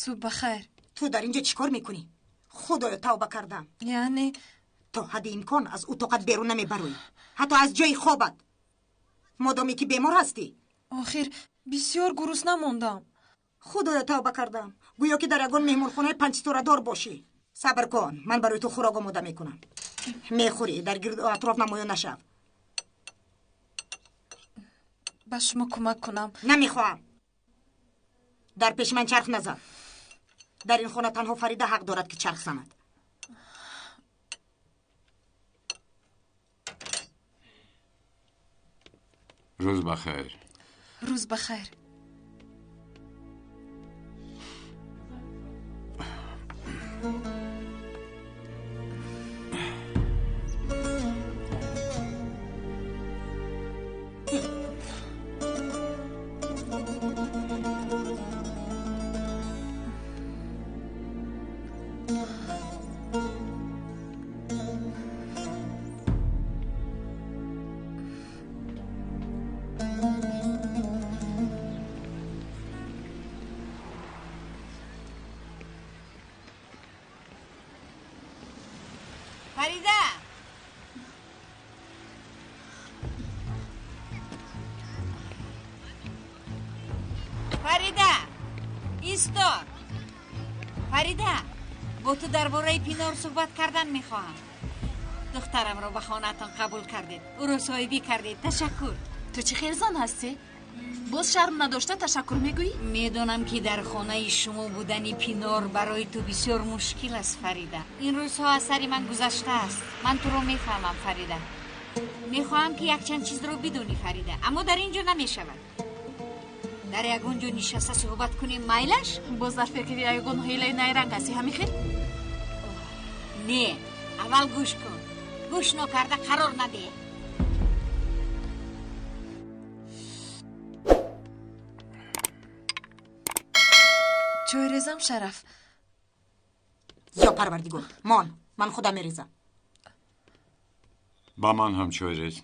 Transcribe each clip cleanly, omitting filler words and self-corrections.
Субҳ бахайр. Ту дар инҷо чӣ кор мекунӣ? Худоё, тавба кардам. Яъне? То ҳадди имкон аз утоқат берун намебароӣ, ҳатто аз ҷои хобат. Модоме ки бемор ҳастӣ. Охир бисёр гурусна мондам. Худоё, тавба кардам. Гӯё ки дар ягон меҳмонхонаи панҷсторадор бошӣ. Сабр кун, ман барои ту хӯрок омода мекунам. Мехӯрӣ, дар гирду атроф намоён нашав. Ба шумо кӯмак кунам? Намехоҳам. Дар пеши ман чарх назан. Дар ин хона танҳо Фарида ҳақ дорад ки чарх занад. Рӯз бахайр. Рӯз бахайр. Фарида! Фарида! Исто! Фарида! Бо ту дар бораи Пинор суҳбат кардан мехоҳам. Духтарамро ба хонаатон қабул кардед, ӯро соҳибӣ кардед. Ташаккур. Ту чӣ хел зан ҳастӣ? Боз шарм надошта ташаккур мегӯӣ? Медонам ки дар хонаи шумо будани Пинор барои ту бисёр мушкил аст, Фарида. Ин рӯзҳо аз сари ман гузаштааст. Ман туро мефаҳмам, Фарида. Мехоҳам ки якчанд чизро бидонӣ, Фарида, аммо дар ин ҷо намешавад. Дар ягон ҷо нишаста суҳбат кунем, майлаш? Боз дар фикри ягон ҳилаи найранг ҳастӣ, ҳамин хел? Не, аввал гӯш кун. Гӯш нокарда қарор надеҳ. Чой резам, Шараф? Ё Парвардигор, мон, ман худам мерезам. Ба ман ҳам чой рез.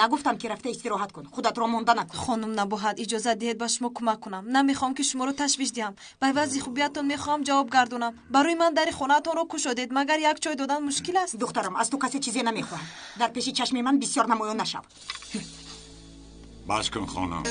Нагуфтам ки рафта истироҳат кун, худатро монда накун. Хонум Набоҳат, иҷозат диҳед ба шумо кӯмак кунам. Намехоҳам ки шуморо ташвиш диҳам. Ба ивази хубиятон мехоҳам ҷавоб гардонам. Барои ман дари хонаатонро кушодед, магар як чой додан мушкил аст? Духтарам, аз ту касе чизе намехоҳад. Дар пеши чашми ман бисёр намоён нашав. Бас кун, хонум.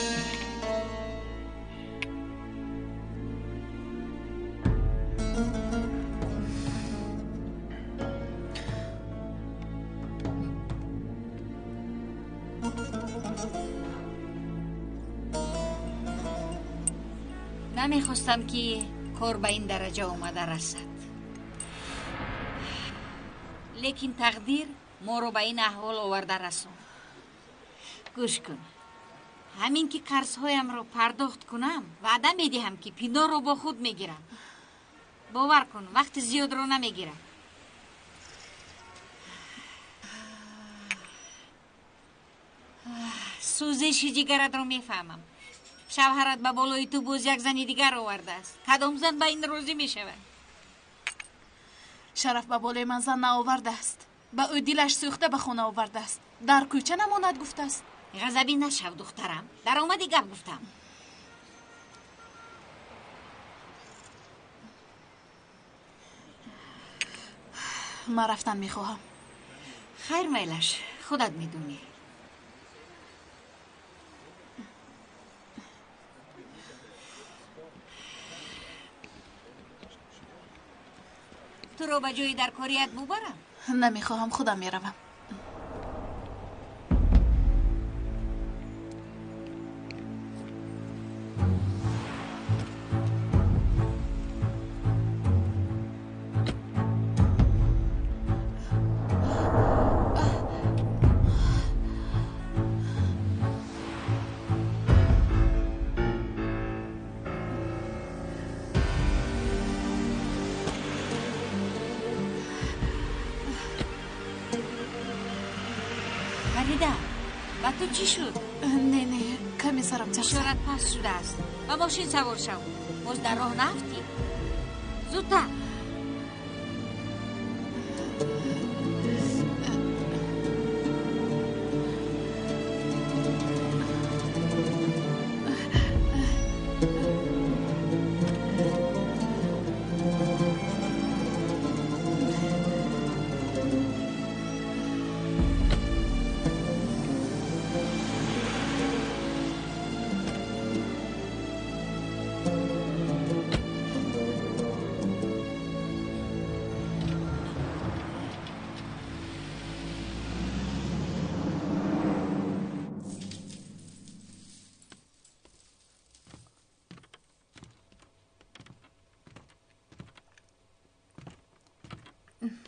Намехостам ки кор ба ин дараҷа омада расад, лекин тақдир моро ба ин аҳвол оварда расонд. Гӯш кун, ҳамин ки қарзҳоямро пардохт кунам, ваъда медиҳам ки Пинорро бо худ мегирам. Бовар кун, вақти зиёдро намегирам. Сӯзиши ҷигаратро мефаҳмам. Шавҳарат ба болои ту боз як зани дигар овардааст. Кадом зан ба ин розӣ мешавад? Шараф ба болои ман зан наовардааст. Ба ӯ дилаш сӯхта ба хона овардааст. Дар кӯча намонад гуфтааст. Ғазабӣ нашав, духтарам. Даромади гап гуфтам. Ман рафтан мехоҳам. Хайр, майлаш, худат медонӣ. Туро ба ҷои даркорият бубарам? Намехоҳам, худам меравам. Фарида, ба ту чӣ шуд? Не, не, каме сарам чарх зад. Ишорат паст шудааст. Ба мошин савор шав. Боз дар роҳ наафтӣ. Зудтар.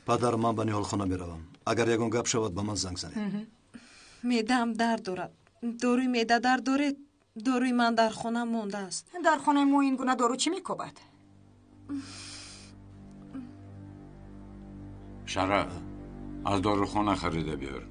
Падар, ман ба ниҳолхона меравам. Агар ягон гап шавад, ба ман занг занед. Меъдаам дард дорад. Доруи меъда дард доред? Доруи ман дар хона мондааст. Дар хонаи мо ин гуна дору чӣ мекобад? Шараф, аз дорухона харида биёр.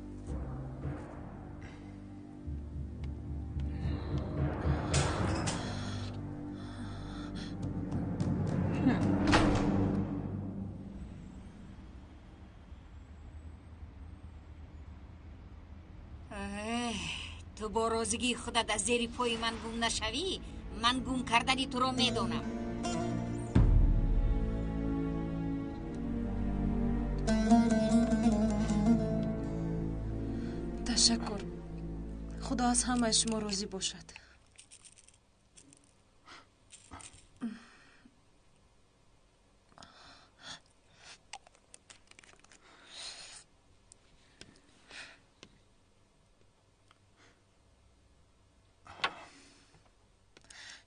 Ту бо розигии худат аз зери пои ман гум нашавӣ, ман гум кардани туро медонам. Ташаккур. Худо аз ҳамаи шумо розӣ бошад.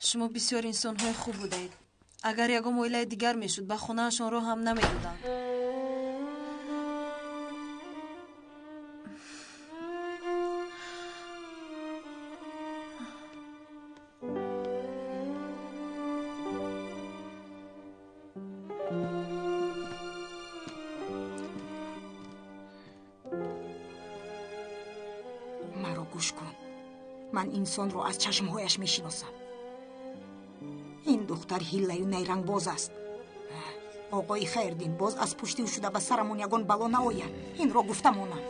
Шумо бисёр инсонҳои хуб будаед. Агар ягон оилаи дигар мешуд, ба хонаашон роҳ ҳам намедоданд. Маро гӯш кун. Ман инсонро аз чашмҳояш мешиносам. Ин духтар ҳиллаю найрангбоз аст. Оғои Хайрдин, боз аз пушти ӯ шуда ба сарамон ягон бало наояд. Инро гуфта монам.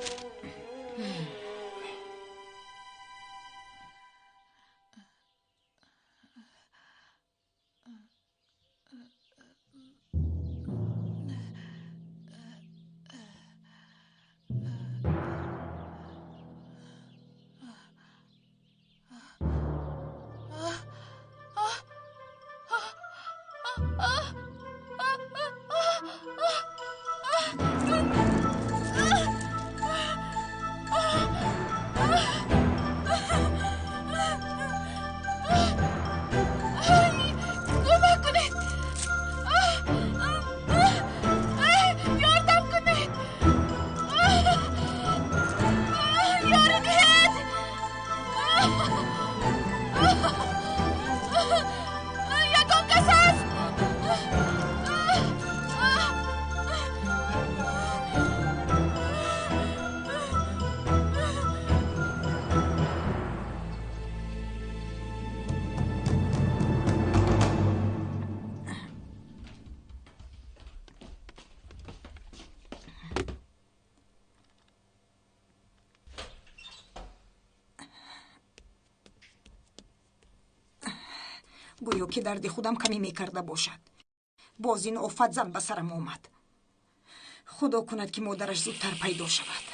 Гӯё ки дарди худам камӣ мекарда бошад. Боз ин офат зан ба сарам омад. Худо кунад, ки модараш зудтар пайдо шавад.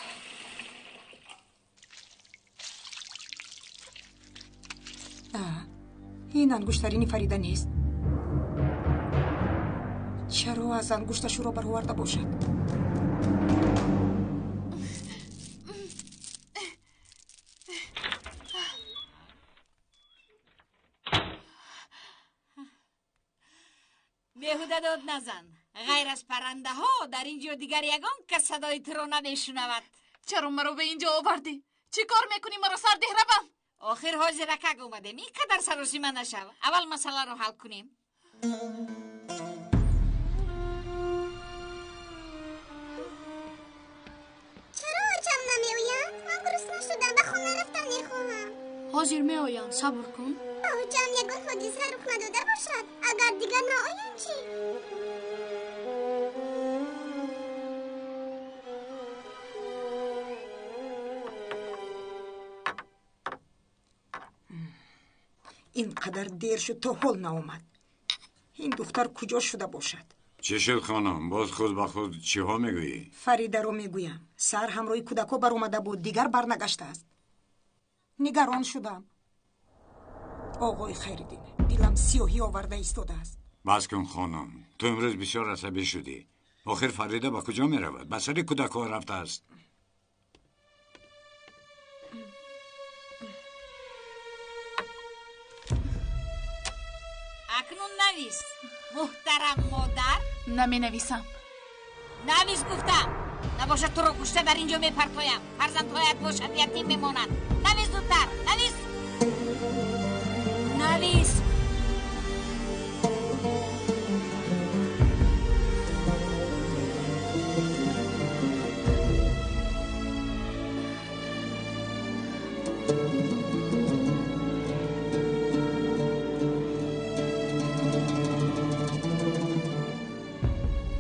Ин ангуштарини Фарида нест. Чаро аз ангушташ ӯро бароварда бошад? Беҳуда дод назан. Ғайр аз паррандаҳо дар ин ҷо дигар ягон кас садои туро намешунавад. Чаро маро ба ин ҷо овардӣ? Чӣ кор мекунӣ? Маро сардеҳ равам. Охир ҳозир акак омадем. Ин қадар саросима нашав. Аввал масъаларо ҳал кунем. Чаро очам намеояд? Ман гурусна шудам, ба хона рафтан мехоҳам. Ҳозир меоянд, сабр кун. Ба очам ягон ҳодиса рух надода бошад. Агар дигар наоянд чӣ? Ин қадар дер шуд, то ҳол наомад. Ин духтар куҷо шуда бошад? Чӣ шуд, хонум? Боз худ ба худ чиҳо мегӯӣ? Фаридаро мегӯям. Сар ҳамроҳи кӯдакҳо баромада буд, дигар барнагаштааст. Нигарон шудам. Оғои Хайриддин, дилам сиёҳӣ оварда истодааст. Бас кун, хонум. Ту имрӯз бисёр асабӣ шудӣ. Охир Фарида ба куҷо меравад? Ба сари кӯдакҳо рафтааст. Акнун навис, муҳтарам модар. Наменависам. Навис гуфтам. Набошад туро кушта дар ин ҷо мепартоям. Фарзандҳоят бошад ятим мемонанд. Навис зудтар, навис. Навис.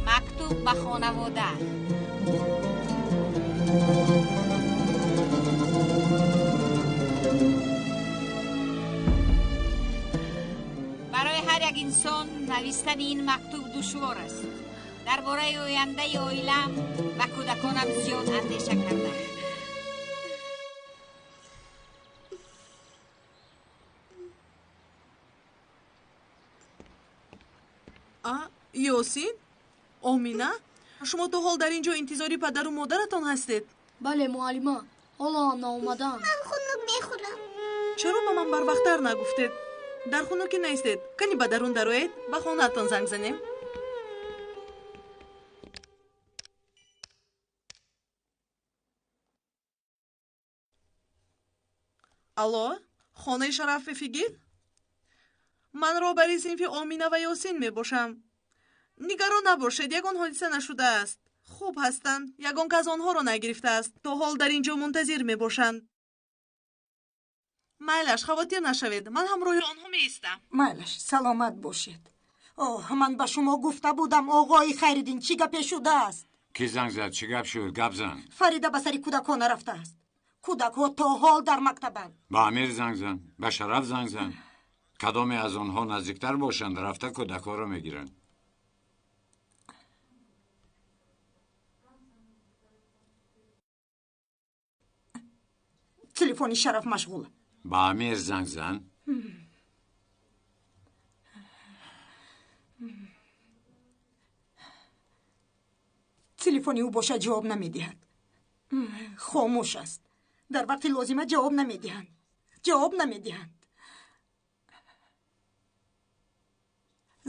Мактуб ба хонавода. Барои ҳар як инсон навистани ин мактуб душвор аст. Дар бораи ояндаи оилаам ва кӯдаконам зиёд андеша кардам. Ёсин, Омина, шумо то ҳол дар ин ҷо интизори падару модаратон ҳастед? Бале, муаллима, ҳоло ҳам наомаданд. Ман хунук мехӯрам. Чаро ба ман барвақттар нагуфтед? Дар хунукӣ наистед. Кани ба дарун дароед, ба хонаатон занг занем. Алло, хонаи Шараф Эфигил? Ман роҳбари синфи Омина ва Ёсин мебошам. Нигарон набошед, ягон ҳодиса нашудааст. Хуб ҳастанд, ягон кас онҳоро нагирифтааст. То ҳол дар ин ҷо мунтазир мебошанд. Майлаш, хавотир нашавед, ман ҳамроҳи онҳо меистам. Майлаш, саломат бошед. Оҳ, ман ба шумо гуфта будам, оғои Хайриддин, чӣ гапе шудааст? Ки занг зад? Чӣ гап шуд? Гап зан. Фарида ба сари кӯдакҳо нарафтааст. Кӯдакҳо то ҳол дар мактабанд. Ба Амир занг зан, ба Шараф занг зан. Кадоме аз онҳо наздиктар бошанд, рафта кӯдакҳоро мегиранд. Телефони Шараф машғул. Ба Амир занг зан. Телефони ӯ бошад ҷавоб намедиҳад. Хомӯш аст. Дар вақти лозима ҷавоб намедиҳанд. Ҷавоб намедиҳанд.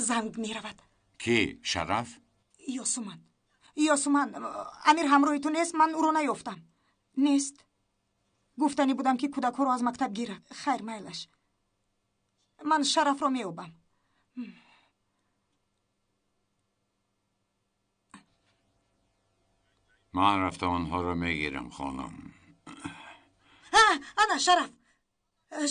Занг меравад. Ки? Шараф? Ёсуман. Ёсуман, Амир ҳамроҳи ту нест, ман ӯро наёфтам. Нест. Гуфтанӣ будам, ки кӯдакҳоро аз мактаб гирад. Хайр, майлаш. Ман Шарафро меёбам. Ман рафта онҳоро мегирам, хонум. Ана Шараф.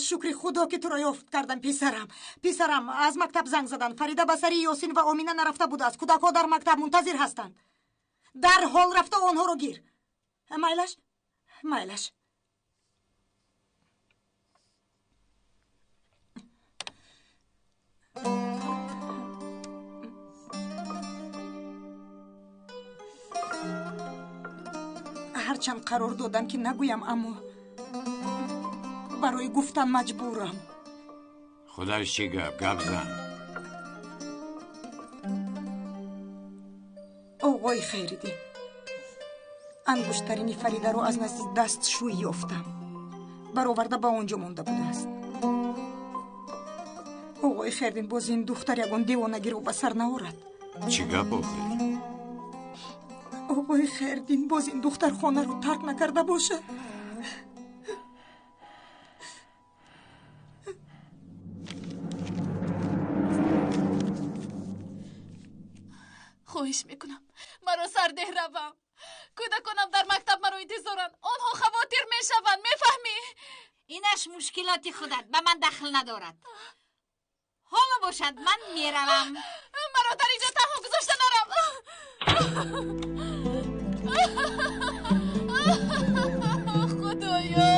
Шукри Худо, ки туро ёфт кардам, писарам. Писарам, аз мактаб занг заданд. Фарида ба сари Ёсин ва Омина нарафта будааст. Кӯдакҳо дар мактаб мунтазир ҳастанд. Дарҳол рафта онҳоро гир. Майлаш, майлаш. Ҳарчанд қарор додам, ки нагӯям, аммо барои гуфтан маҷбурам. Худаш чӣ гап? Гап зан. Оғои Хайриддин, ангуштарини Фаридаро аз назди дастшӯй ёфтам. Бароварда ба он ҷо монда будааст. Оғои Хайриддин, боз ин духтар ягон девонагиро ба сар наорад. Чӣ гап охир? Оғои Хайриддин, боз ин духтар хонаро тарк накарда бошад. Хоҳиш мекунам, маро сардеҳ равам. Кӯдаконам дар мактаб маро интизоранд. Онҳо хавотир мешаванд, мефаҳмӣ? Инаш мушкилоти худат, ба ман дахл надорад. Ҳоло бошад, ман меравам. Маро дар инҷо танҳо гузошта нарав. Худоё!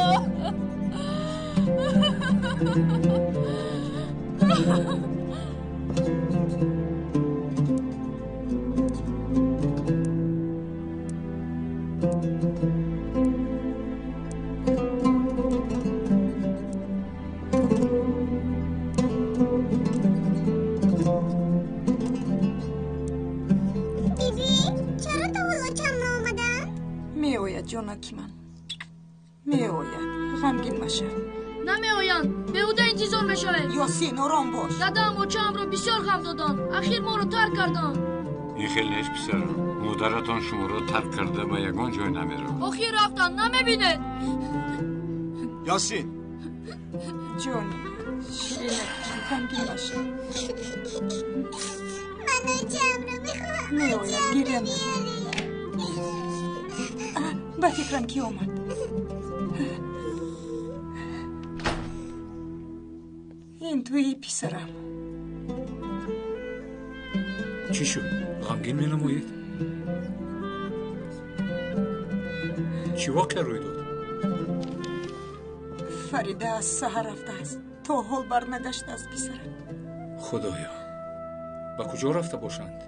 Биби, чаро то ҳол очам наомаданд? Меояд, ҷонаки ман, меояд. Ғамгин машав. Намеоянд, беҳуда интизор мешавед. Ёсин, ором бош. Дадам очаамро бисёр ғам доданд. Ахир моро тарк карданд. Ин хел нест, писарам. Модаратон шуморо тарк карда ба ягон ҷой намеравад. Охир рафтанд, намебинед. Ясин! Ҷони, ширинакҷон, ғамгин нашав. Ман очамро мехоҳам. Меояд, гиря накун. Ба фикрам, ки омад. Ин туи, писарам. Чӣ шуд? Ғамгин менамоед? Чӣ воқеа рӯй дод? Фарида аз саҳар рафтааст, то ҳол барнагаштааст, писарам. Худоё, ба куҷо рафта бошанд?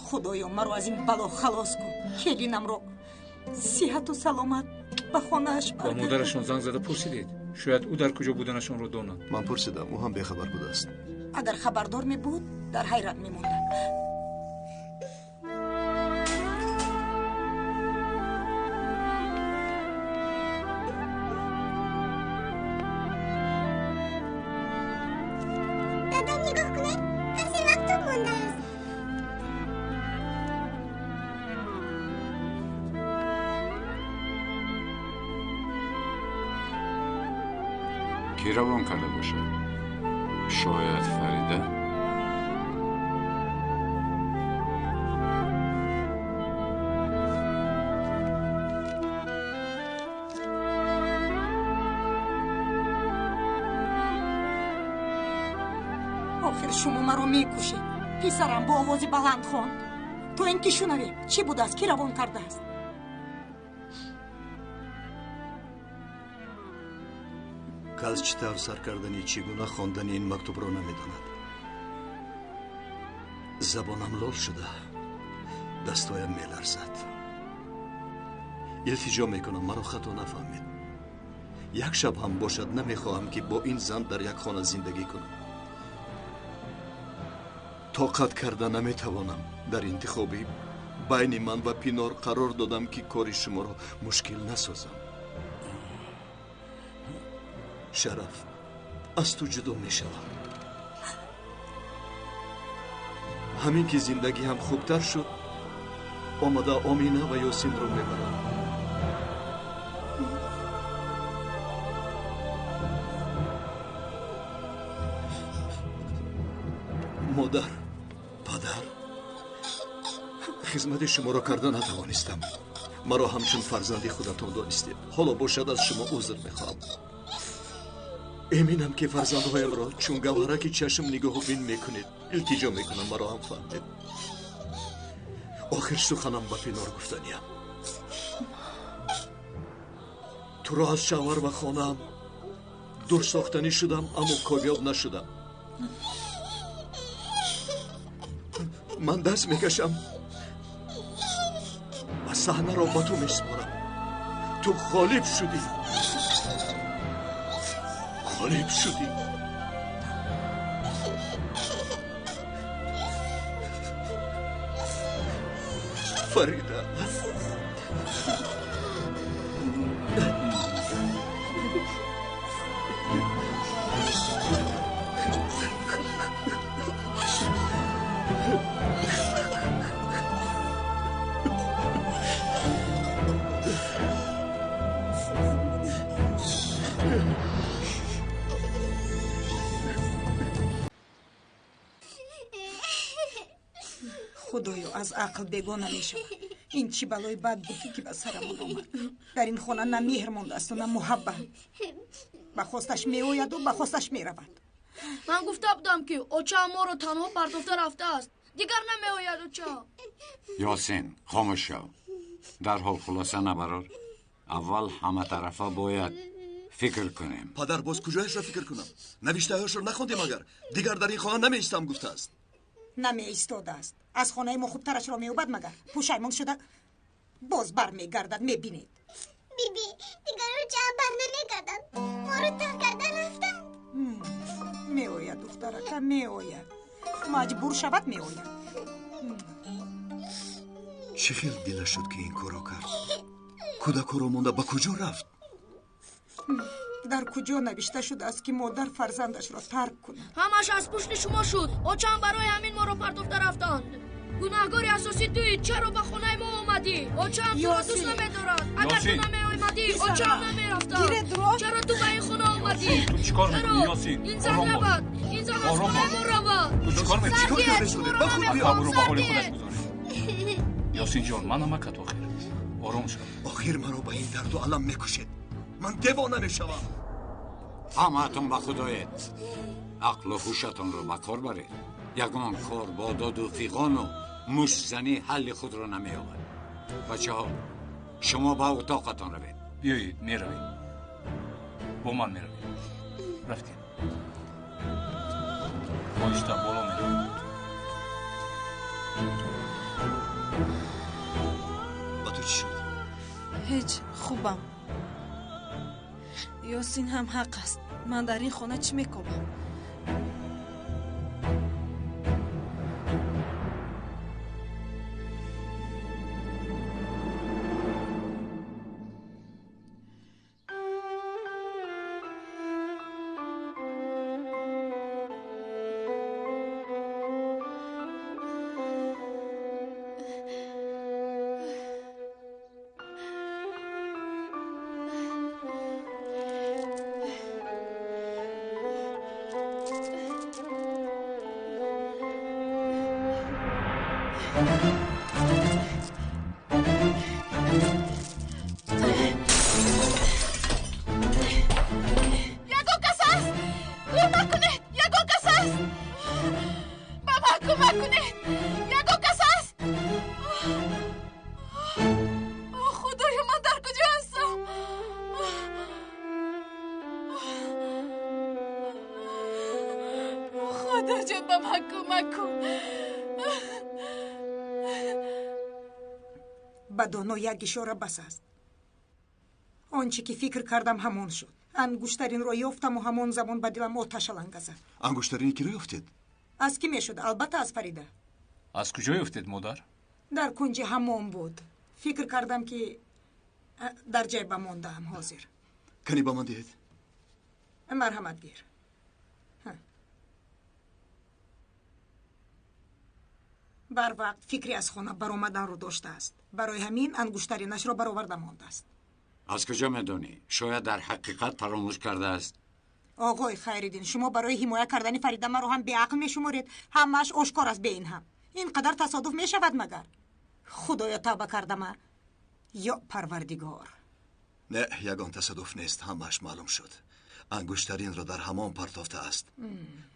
Худоё, маро аз ин бало халос кун. Келинамро сиҳату саломат ба хонааш Ба модарашон занг зада пурсидед? Шояд ӯ дар куҷо буданашонро донад. Ман пурсидам, ӯ ҳам бехабар будааст. Агар хабардор мебуд, дар ҳайрат мемондам. Дада, нигоҳ кунед, касе мактуб мондааст. Кӣ равон карда бошад? Шояд Фарида? Охир шумо маро мекушед. Писарам бо овози баланд хонд, то ин ки шунавем, чӣ будааст, кӣ равон кардааст. Кас чӣ тавр сар кардани, чӣ гуна хондани ин мактубро намедонад. Забонам лол шуда, дастҳоям меларзад. Илтиҷо мекунам, маро хато нафаҳмед. Як шаб ҳам бошад, намехоҳам, ки бо ин зан дар як хона зиндагӣ кунам. Тоқат карда наметавонам. Дар интихобӣ байни ман ва Пинор қарор додам, ки кори шуморо мушкил насозам. Шараф, аз ту ҷудо мешавам. Ҳамин ки зиндагиам хубтар шуд, омада Омина ва Ёсинро мебарам. Модар, падар, хизмати шуморо карда натавонистам. Маро ҳамчун фарзанди худатон донистед. Ҳоло бошад, аз шумо узр мехоҳам. Эминам, ки фарзандҳоямро чун гавҳараки чашм нигоҳубин мекунед. Илтиҷо мекунам, маро ҳам фаҳмед. Охир суханам ба Пинор гуфтаниям. Туро аз шавҳар ва хонаам дур сохтанӣ шудам, аммо комёб нашудам. Ман даст мекашам ва саҳнаро ба ту месупорам. Ту ғолиб шудӣ, ғолиб шудӣ. Фарида. Худоё, аз ақл бегона мешавад. Ин чӣ балои бад буд, ки ба сарамон омад? Дар ин хона на меҳр мондааст, на муҳаббат. Ба хосташ меояду ба хосташ меравад. Ман гуфта будам, ки очаам моро танҳо партофта рафтааст, дигар намеояд очаам. Ёсин, хомӯш шав. Дарҳол хулоса набарор. Аввал ҳаматарафа бояд фикр кунем. Падар, боз куҷояшро фикр кунам? Навиштаҳояшро нахондем? Агар дигар дар ин хона намеистам гуфтааст. Намеистодааст. Аз хонаи мо хубтарашро меёбад, магар пушаймон шуда боз бармегардад, мебинед. Биби, дигар очаам бар намегардад, моро тарк карда рафтанд. Меояд, духтарака, меояд. Маҷбур шавад, меояд. Чӣ хел дила шуд, ки ин корро кард? Кӯдакҳоро монда ба куҷо рафт? Дар куҷо навишта шудааст, ки модар фарзандашро тарк кунад? Ҳамаш аз пушти шумо шуд. Очаам барои ҳамин моро партофта рафтанд. Гунаҳгори асосӣ туӣ. Чаро ба хонаи мо омадӣ? Очаам туро дӯст намедорад. Агар ту намеомадӣ, очаам намерафтам. Чаро ту ба ин хона омадӣ? Ту чӣ кор мекунӣ, Ёсин? Ин зан равад. Ин зан аз хонаи мо равад. Ту чӣ кор мекунӣ? Шуморо намехоҳам. Ба ҳоли худаш гузоред. Ёсинҷон, ман намакат охир. Ором шав. Охир маро ба ин дарду алам мекушед. Ман девона мешавам. Ҳамаатон ба худоед. Ақлу ҳушатонро ба кор баред. Ягон кор бо доду фиғону муштзанӣ ҳалли худро намеёбад. Бачаҳо, шумо ба утоқатон равед. Биёед, меравем. Бо ман меравем. Рафтем. Оҳиста боло меравем. Ба ту чӣ шуд? Ҳеҷ, хубам. Ёсин ҳам ҳақ аст. Ман дар ин хона чӣ мекобам? Ягон кас аст? Кӯмак кунед! Ягон кас аст? Ба ман кӯмак кунед! Ягон кас аст? Худоё, ман дар куҷо ҳастам? Худоҷон, ба ман кӯмак кун. Ба доно як ишора бас аст. Он чӣ ки фикр кардам, ҳамон шуд. Ангуштаринро ёфтаму ҳамон замон ба дилам оташ аланга зад. Ангуштарине киро ёфтед? Аз кӣ мешуд? Албатта, аз Фарида. Аз куҷо ёфтед, модар? Дар кунҷи ҳамом буд. Фикр кардам, ки дар ҷайба мондаам ҳозир. Кани ба ман диҳед. Марҳамат, гир. Барвақт фикри аз хона баромаданро доштааст. Барои ҳамин ангуштаринашро бароварда мондааст. Аз куҷо медонӣ? Шояд дар ҳақиқат фаромӯш кардааст. Оғои Хайриддин, шумо барои ҳимоя кардани Фарида маро ҳам беақл мешуморед. Ҳамааш ошкор аст. Бе ин ҳам ин қадар тасодуф мешавад магар? Худоё, тавба кардама, ё Парвардигор. Не, ягон тасодуф нест, ҳамааш маълум шуд. Ангуштаринро дар ҳамон партофтааст.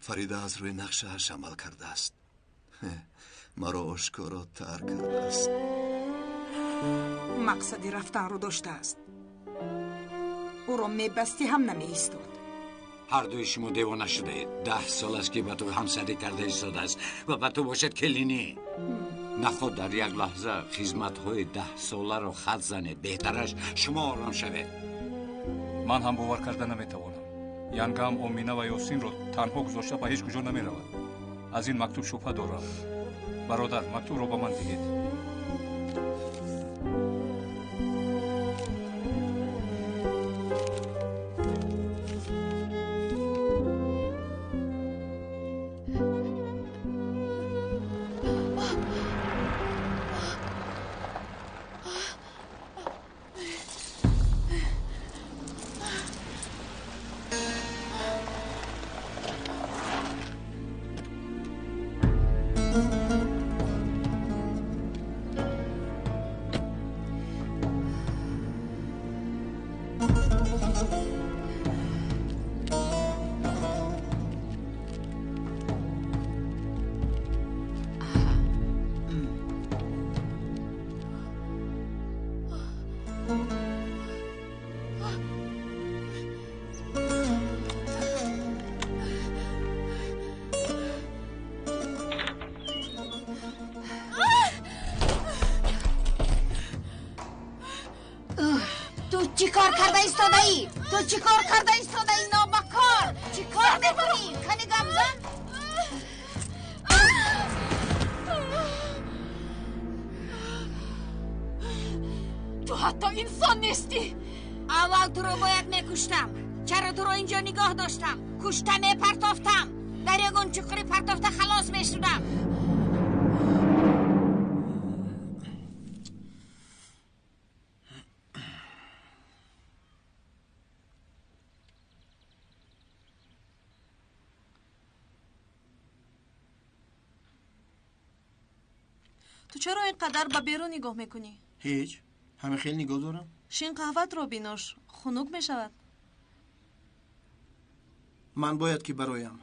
Фарида аз рӯи нақшааш амал кардааст. Маро ошкоро тарк кардааст. Мақсади рафтанро доштааст. Ӯро мебастӣ ҳам намеистод. Ҳардуи шумо девона шудаед. 10 сол аст, ки ба ту ҳамсарӣ карда истодааст ва ба ту бошад келинӣ. Наход дар як лаҳза хизматҳои 10-соларо хат занед. Беҳтараш шумо ором шавед. Ман ҳам бовар карда наметавонам. Янгаам Омина ва Ёсинро танҳо гузошта ба ҳеҷ куҷо намеравад. Аз ин мактуб шубҳа дорам. Бародар, мактубро ба ман диҳед. Ту чӣ кор карда истодаӣ? Ту чӣ кор карда истодаӣ, нобакор? Чӣ кор мекунӣ? Кани гап зан. Ту ҳатто инсон нестӣ. Аввал туро бояд мекуштам. Чаро туро инҷо нигоҳ доштам? Кушта мепартофтам. Дар ягон чуқури партофта халос мешудам. Ту чаро ин қадар ба берун нигоҳ мекунӣ? Ҳеҷ, ҳамин хел нигоҳ дорам. Шин қаҳватро бинӯш, хунук мешавад. Ман бояд ки бароям.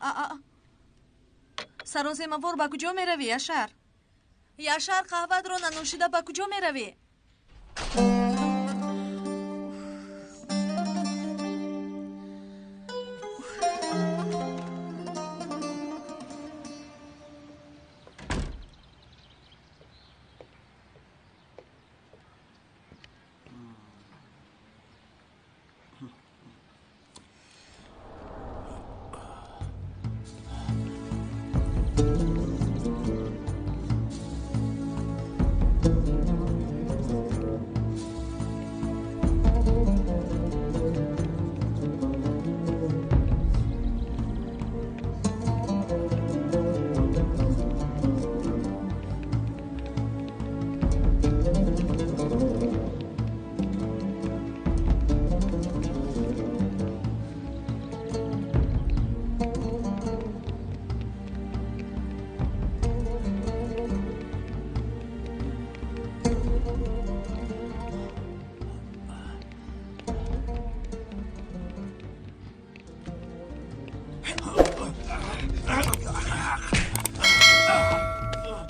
Саросемавор ба куҷо меравӣ, Яшар? Яшар, қаҳватро нанӯшида ба куҷо меравӣ?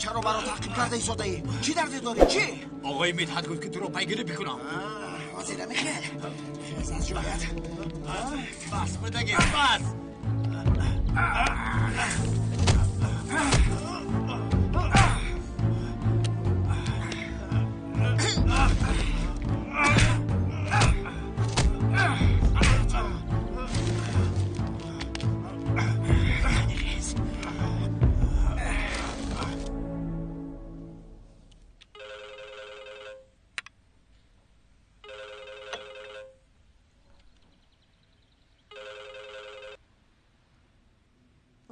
چرا مرا تعقیب کرده ایستاده‌ای؟ چی درد داری؟ چی؟ آقای مدحت گفت که تو رو پیگیری بکنم. حاضر نمیخیر. خیز از جایت. بس بدگی بس.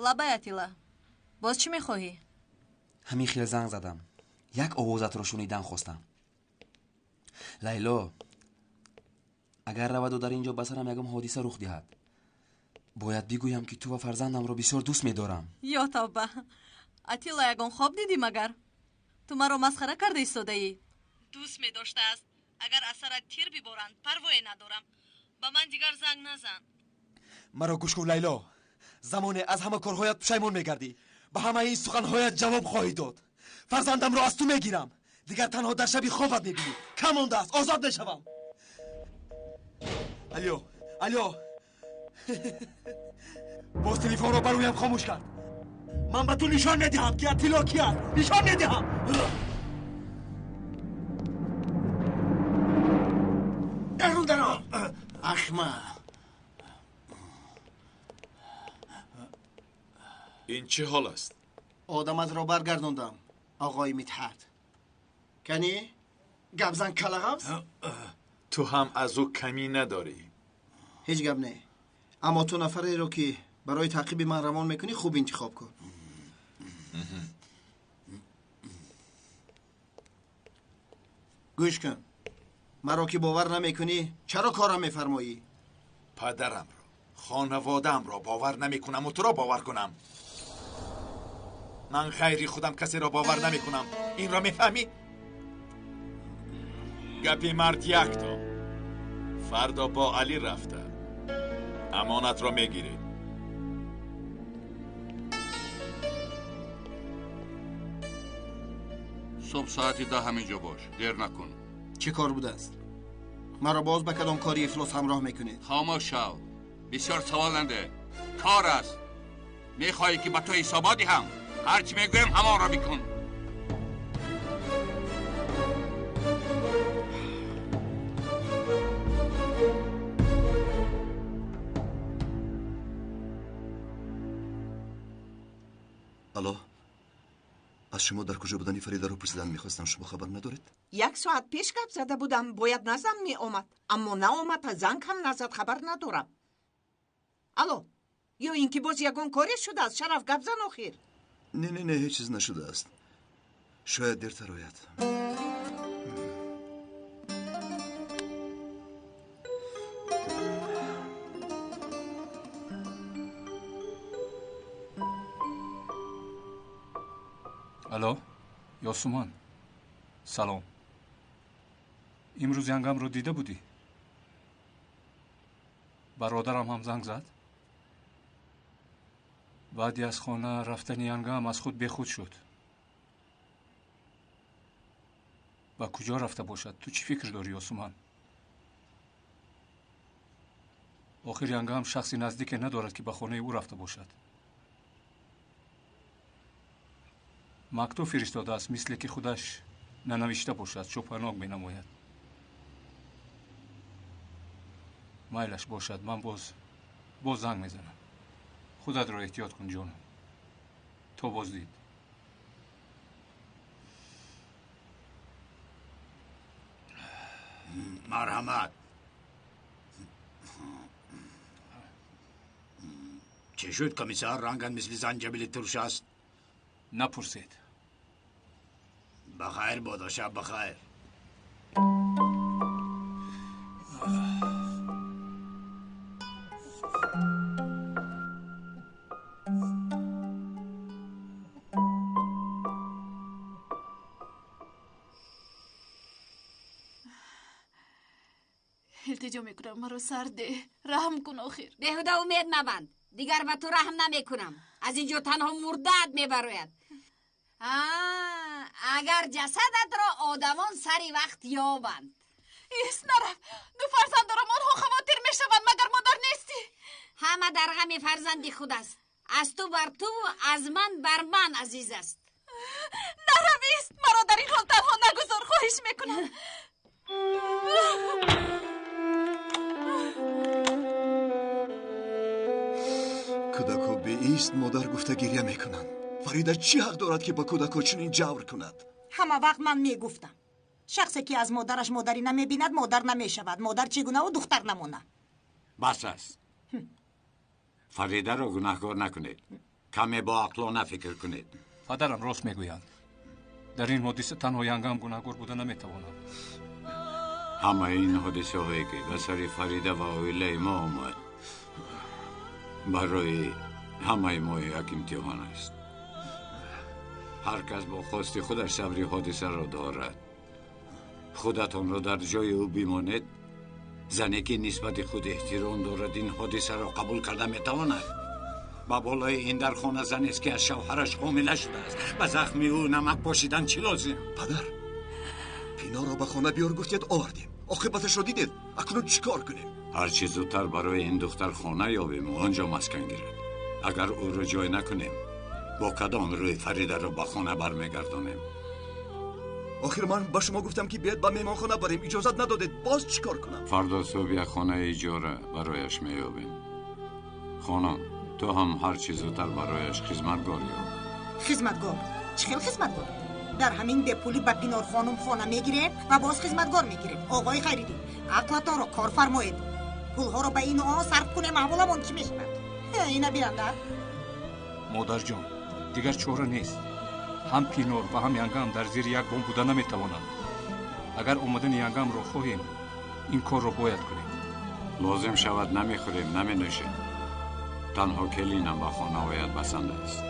Лабай, Атила, боз чӣ мехоҳӣ? Ҳамин хел занг задам. Як овозатро шунидан хостам. Лайло, агар раваду дар ин ҷо ба сарам ягон ҳодиса рух диҳад, бояд бигӯям ки ту ва фарзандамро бисёр дӯст медорам. Ё тавба! Атила, ягон хоб дидӣ магар? Ту маро масхара карда истодаӣ? Дӯст медоштааст. Агар аз сарат тир биборанд, парвое надорам. Ба ман дигар занг назан. Маро гӯш кун, Лайло. Замоне аз ҳама корҳоят пушаймон мегардӣ. Ба ҳамаи ин суханҳоят ҷавоб хоҳӣ дод. Фарзандамро аз ту мегирам. Дигар танҳо дар шаби хобат мебинӣ. Кам мондааст, озод мешавам. Алё, алё. Боз телефонро бар рӯям хомӯш кард. Ман ба ту нишон медиҳам, ки Атило ки аст. Нишон медиҳам. Дарун даро. Ахма. Ин чӣ ҳол аст? Одаматро баргардондам, оғои Мидҳат. Кани? Гапзан калағавз? Ту ҳам аз ӯ камӣ надорӣ. Ҳеҷ гап не. Аммо ту нафареро ки барои таъқиби ман равон мекунӣ, хуб интихоб кун. Гӯш кун. Маро ки бовар намекунӣ, чаро корам мефармоӣ? Падарамро, хонаводаамро бовар намекунаму туро бовар кунам. Ман ғайри худам касеро бовар намекунам. Инро мефаҳмӣ? Гапи мард якто. Фардо бо Алӣ рафта амонатро мегиред. Субҳ соати 10 ҳамин ҷо бош, дер накун. Чӣ кор будааст? Маро боз ба кадом кори ифлос ҳамроҳ мекунед? Хомӯш шав. Бисёр савол нанде. Кор аст. Мехоҳӣ ки ба ту ҳисобот диҳам? Ҳар чӣ мегӯям ҳамонро бикун. Алло, аз шумо дар куҷо будани Фаридаро пурсидан мехостам. Шумо хабар надоред? Як соат пеш гап зада будам, бояд назам меомад, аммо наомад, занг ҳам назад, хабар надорам. Алло, ё ин ки боз ягон коре шудааст? Шараф, гап зан охир. Не, не, не, ҳеҷ чиз нашудааст. Шояд дертар ояд. Алло, Ёсуман. Салом. Имрӯз янгамро дида будӣ? Бародарам ҳам занг зад? Баъди аз хона рафтани янгам аз худ бехуд шуд. Ба куҷо рафта бошад? Ту чӣ фикр дорӣ, Ёсуман? Охир янгам шахси наздике надорад, ки ба хонаи ӯ рафта бошад. Мактуб фиристодааст, мисле ки худаш нанавишта бошад, шубҳанок менамояд. Майлаш бошад, ман боз занг мезанам. Худатро эҳтиёт кун, ҷонам. То боздид. Марҳамат. Чӣ шуд, комиссар? Рангат мисли занҷабили турш аст. Напурсед. Ба хайр бодо, шаб ба хайр. Илтиҷо мекунам, маро сар деҳ, раҳм кун охир. Беҳуда умед мабанд, дигар ба ту раҳм намекунам. Аз ин ҷо танҳо мурдаат мебарояд. Агар ҷасадатро одамон сари вақт ёбанд. Ис, нарав, ду фарзанд дорам, онҳо хавотир мешаванд, магар модар нестӣ? Ҳама дар ғами фарзанди худ аст. Аз ту бар ту, аз ман бар ман азиз аст. Нарав, ист, маро дар ин ҳол танҳо нагузор, хоҳиш мекунам. Кӯдакҳо беист модар гуфта гиря мекунанд. Фарида чӣ ҳақ дорад, ки ба кӯдакҳо чунин ҷавр кунад? Ҳама вақт ман мегуфтам, шахсе ки аз модараш модарӣ намебинад, модар намешавад. Модар чӣ гунаву духтар намона. Бас аст. Фаридаро гунаҳкор накунед. Каме бо ақлона фикр кунед. Падарам рост мегӯянд. Дар ин ҳодиса танҳо янгам гунаҳкор буда наметавонад. Ҳамаи ин ҳодисаҳое ки ба сари Фарида ва оилаи мо омад, барои ҳамаи мо як имтиҳон аст. Ҳар кас бо хости худаш сабри ҳодисаро дорад. Худатонро дар ҷои ӯ бимонед. Зане ки нисбати худ эҳтиром дорад, ин ҳодисаро қабул карда метавонад. Ба болои ин дар хона занест, ки аз шавҳараш ҳомила шудааст. Ба захми ӯ намак пошидан чӣ лозим? Падар, Пиноро ба хона биёр гуфтед, овардем. Оқибаташро дидед. Акнун чӣ кор кунем? Ҳарчи зудтар барои ин духтар хона ёбем ва он ҷо маскан гирад. Агар ӯро ҷой накунем, бо кадом рӯй Фаридаро ба хона бармегардонем? Охир ман ба шумо гуфтам, ки биёед ба меҳмонхона барем, иҷозат надодед. Боз чӣ кор кунам? Фардо субҳ як хонаи иҷора барояш меёбем. Хонум, ту ҳам ҳарчи зудтар барояш хизматгор ёб. Хизматгор? Чӣ хел хизматгор? Дар ҳамин бепулӣ ба Пинор хонум хона мегирем ва боз хизматгор мегирем. Оғои Хайриддин, ақлатонро кор фармоед. Пулҳоро ба ину он сарф кунем, аҳволамон чӣ мешавад? Ина биранда. Модарҷон, дигар чора нест. Ҳам Пинор ва ҳам янгам дар зери як бом буда наметавонанд. Агар омадани янгамро хоҳем, ин корро бояд кунем. Лозим шавад намехӯрем, наменӯшем. Танҳо келинам ба хона ояд басанда аст.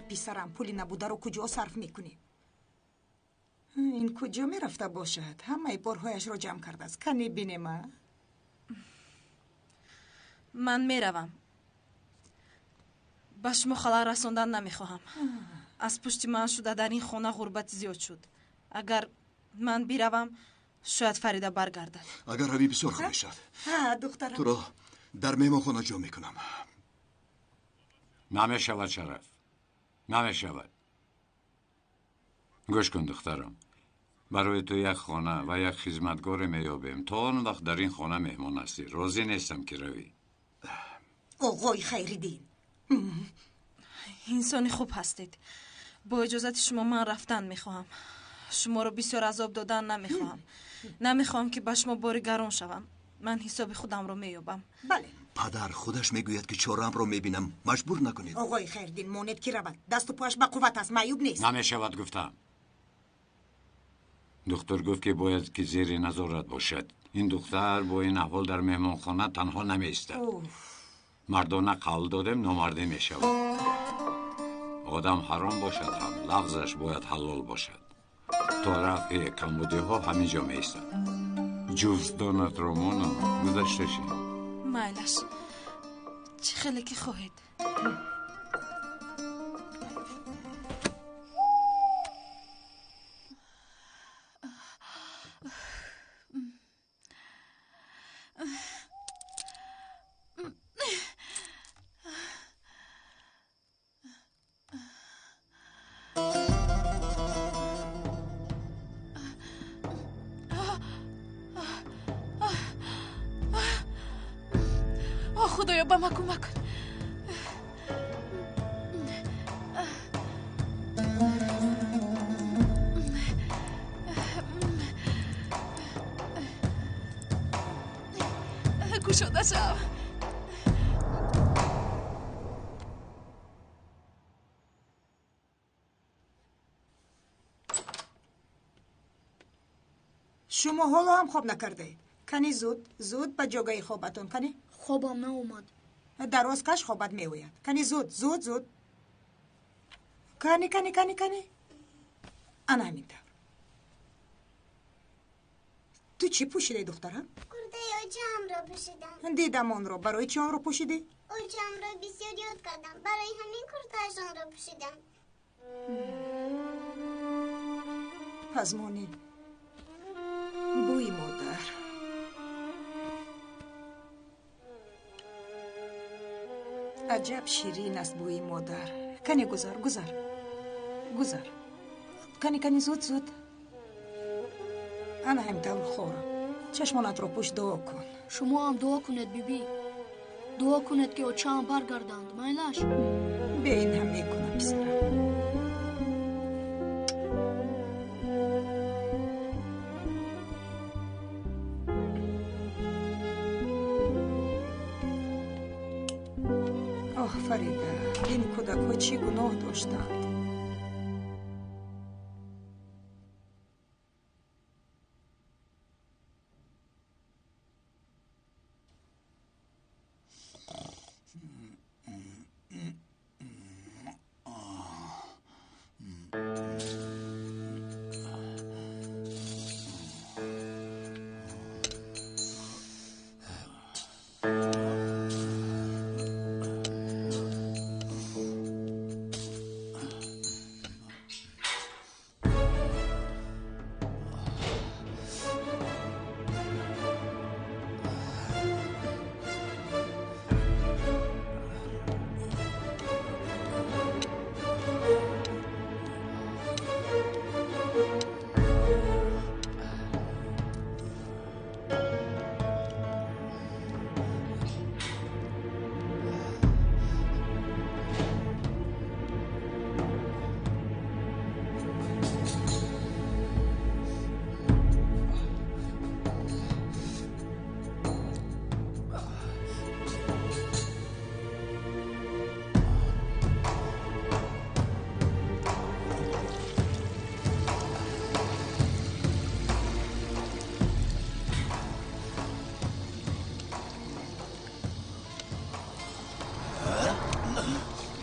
Писарам, пули набударо куҷо сарф мекунем? Ин куҷо мерафта бошад? Ҳамаи борҳояшро ҷамъ кардааст. Кане бинема. Ман меравам. Ба шумо халал расондан намехоҳам. Аз пушти ман шуда дар ин хона ғурбат зиёд шуд. Агар ман биравам, шояд Фарида баргардад. Агар равӣ бисёр хуб мешавад. Духтарам, туро дар меҳмонхона ҷо мекунам. Намешавад, Шараф, намешавад. Гӯш кун, духтарам, барои ту як хона ва як хизматгоре меёбем. То он вақт дар ин хона меҳмон ҳастӣ. Розӣ нестам, ки равӣ. Оғои Хайриддин, инсони хуб ҳастед. Бо иҷозати шумо ман рафтан мехоҳам. Шуморо бисёр азоб додан намехоҳам. Намехоҳам, ки ба шумо бори гарон шавам. Ман ҳисоби худамро меёбам. Бале. Падар худаш мегӯяд, ки чораамро мебинам. Маҷбур накунед. Оғои Хайрдин, монед ки равад. Дасту пояш ба қувват аст, маъюб нест. Намешавад, гуфтам. Духтур гуфт, ки бояд ки зери назорат бошад. Ин духтар бо ин аҳвол дар меҳмонхона танҳо намеистад. Мардона қавл додем, номардӣ мешавад. Одам ҳаром бошад ҳам, лафзаш бояд ҳалол бошад. То рафъи камбудиҳо ҳамин ҷо меистад. Ҷуздонатро моно гузашта шед. Майлаш, чӣ хеле ки хоҳед. Худоё, ба ман кӯмак кун. Кушода шав. Шумо ҳоло ҳам хоб накардаед. Кани зуд, зуд ба ҷогаи хобатон, кани. Хобам наомад. Дароз каш, хобат меояд. Кани зуд, зуд, зуд. Кани, кани, кани, кани. Ана ҳамин тавр. Ту чӣ пӯшидаи, духтарам? Куртаи очаамро пӯшидам. Дидам онро. Барои чӣ онро пӯшидӣ? Очаамро бисёр ёд кардам. Барои ҳамин куртаашонро пӯшидам. Пазмонӣ. Бӯи модар. Аҷаб ширин аст бӯи модар. Кани гузар, гузар, гузар. Кани, кани, зуд, зуд. Ана ҳамин тавр хорам. Чашмонатро пӯш, дуо кун. Шумо ҳам дуо кунед, бибӣ. Дуо кунед, ки очаам баргарданд. Майлаш? Бе ин ҳам мекунам, писарам. Оҳ, Фарида, ин кӯдакҳо чӣ гуноҳ доштанд?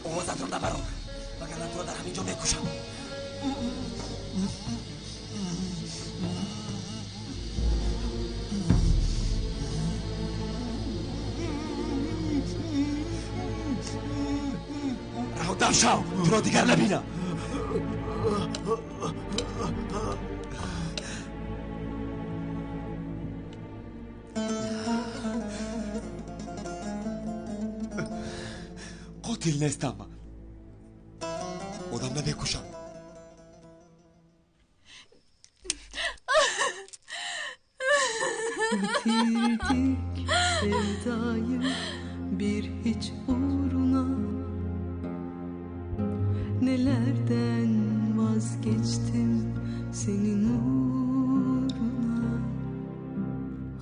Овозатро набарон, вагарна туро дар ҳамин ҷо мекушам. Раҳо дар шав, туро дигар набинам. Қотил нестам ман. Одам намекушам. Bitirdik sevdayı bir hiç uğruna. Nelerden vazgeçtim senin uğruna.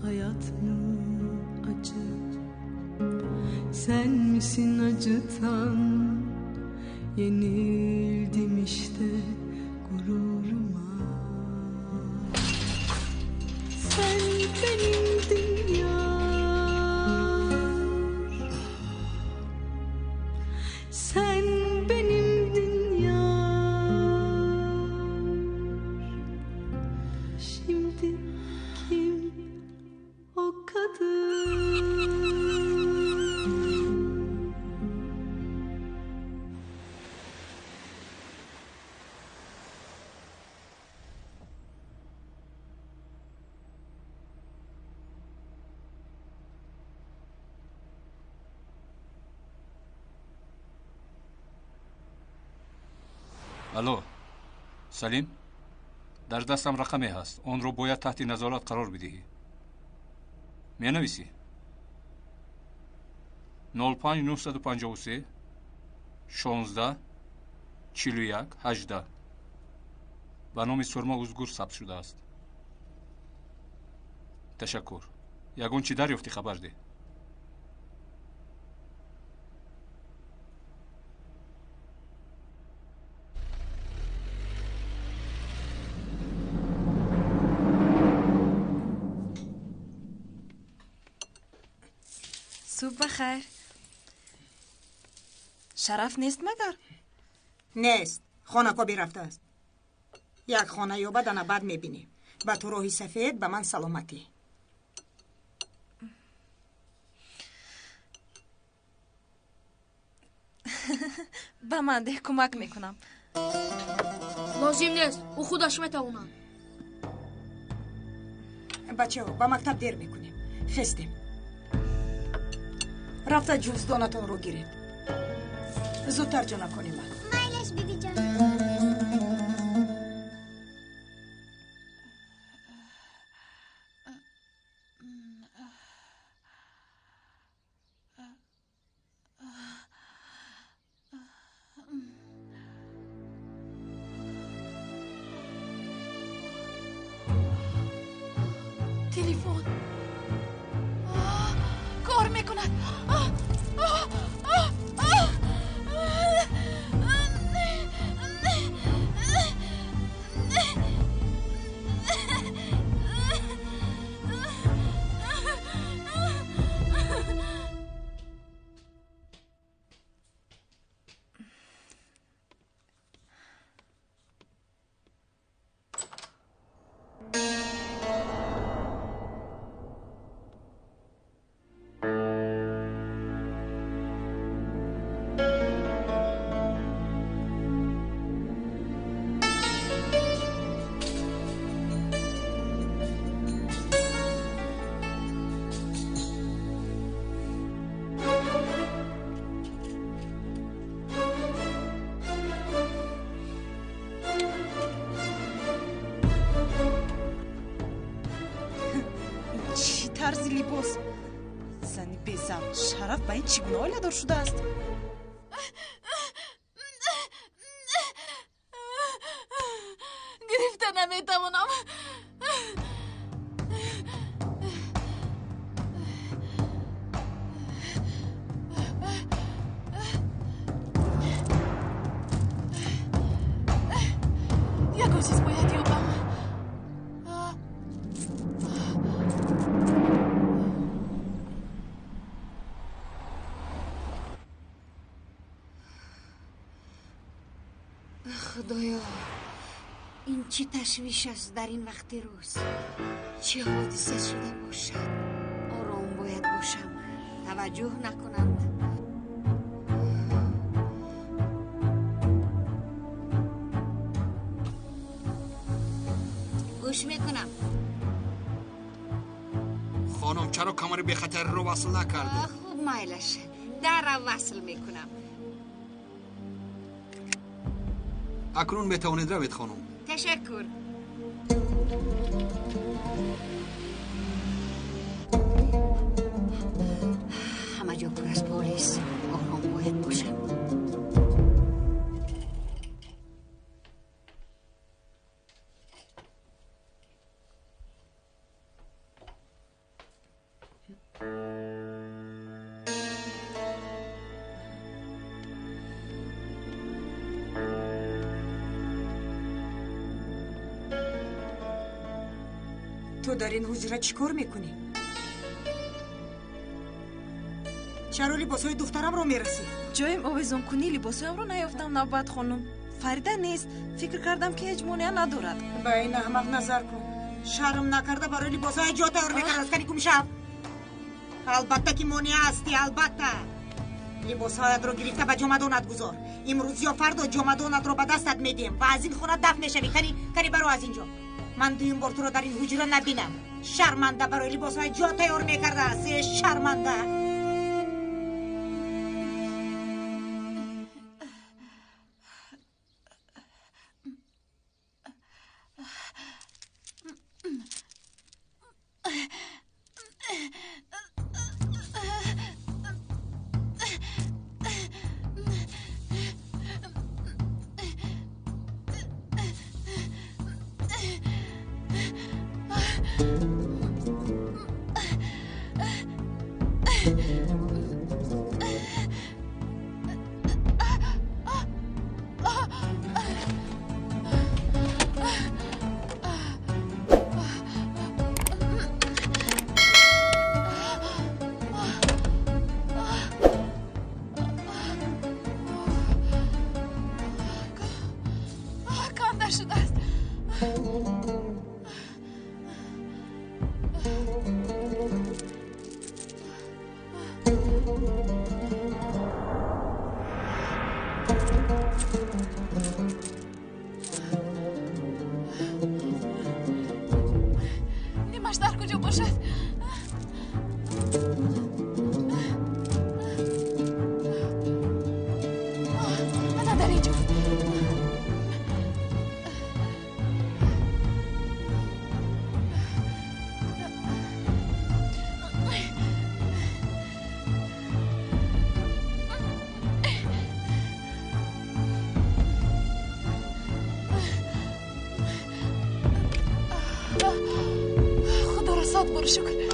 Hayat mı? Sen misin acıtan? Yenildim işte gururuma. Sen benimdin yar, sen benimdin yar. Şimdi kim o kadın? Алло, Салим, дар дастам рақаме ҳаст. Онро бояд таҳти назорат қарор бидиҳӣ. Менависӣ? 05 953 16 41 18. Ба номи Сурма Узгур сабт шудааст. Ташаккур. Ягон чӣ дарёфтӣ, хабар деҳ. Субҳ бахайр. Шараф нест магар? Нест. Хонакобӣ рафтааст. Як хона ёбад, ана баъд мебинем. Ба ту роҳи сафед, ба ман саломатӣ. Ба ман деҳ, кӯмак мекунам. Лозим нест, ӯ худаш метавонад. Бачаҳо, ба мактаб дер мекунем. Хестем. Рафта ҷуздонатонро гиред. Зудтар, ҷонакони ман. Майлаш, бибиҷон. Телефон кор мекунад. Тарзи либос. Зани безам, Шараф ба ин чӣ гуна оиладор шудааст? Гирифта наметавонам. Ягон чиз бояд ёбам. Худоё, ин чӣ ташвиш аст дар ин вақти рӯз? Чӣ ҳодиса шуда бошад? Ором бояд бошам, таваҷҷӯҳ накунанд. Гӯш мекунам. Хонум, чаро камари бехатариро васл накардед? Хуб, майлаш, дарра васл мекунам. Акнун метавонед равед, хонум. Ташаккур. Ҳама ҷо пур аз полис. Ором бояд бошам. Ту дар ин ҳуҷра чӣ кор мекунӣ? Чаро либосҳои духтарамро мерасӣ? Ҷоим овезонкунӣ либосҳоямро наёфтам, Навбат хонум. Фарида нест. Фикр кардам, ки ҳеҷ монеа надорад. Ба ин аҳмақ назар кун. Шарм накарда барои либосҳои ҷо тайёр мекард. Кани гумшав. Албатта ки монеа ҳастӣ, албатта. Либосҳоятро гирифта ба ҷомадонат гузор. Имрӯз ё фардо ҷомадонатро ба дастат медиҳем ва аз ин хона дафт мешавӣ. Кани, кани баро аз ин ҷо. Ман дуюм бор туро дар ин ҳуҷра набинам. Шарманда, барои либосҳои ҷо тайёр мекардааст. Э, шарманда. Шукр.